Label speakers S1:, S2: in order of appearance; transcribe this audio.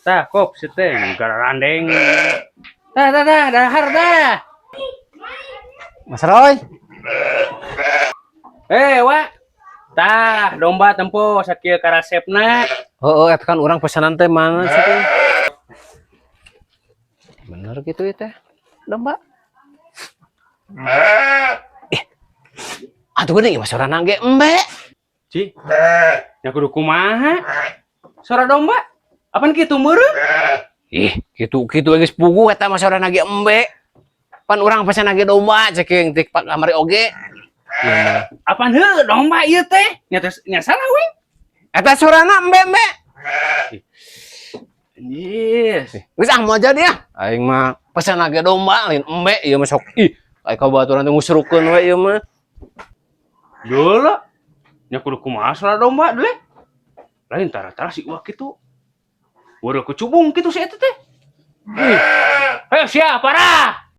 S1: Tah, kop si teh garandeng. Tah, tah, tah, dahar tah.
S2: Mas Roy.
S1: Eh, Wa. Tah, domba tempo sakieu karasepna.
S2: Oh, eta kan urang pesanan teh mana sih teh? Bener gitu ya teh. Domba. Eh. Atuh geuning mah sorana ge embe.
S1: Ci. Nya kudu kumaha? Suara domba? Apaan kitu meureun?
S2: Ih, kitu kitu geus puguh eta mah sorana ge embe. Pan urang pesan ge domba ceking tik pak kamari oge.
S1: Apaan heuh domba ieu teh? Nya teh nya salah we.
S2: Eta sorana embe-embe.
S1: Yes.
S2: Geus ah, moal jadi ah. Aing mah pesan ge domba lain embe ieu mah sok ih. Aya kabaturan teh ngusrukeun we ieu mah.
S1: Dulu. Nya kudu kumaha suara domba dulu. Lain tara-tara si Uwa kitu. Waduh, kecubung kitu si eta teh. Ih. Ayo sia parah.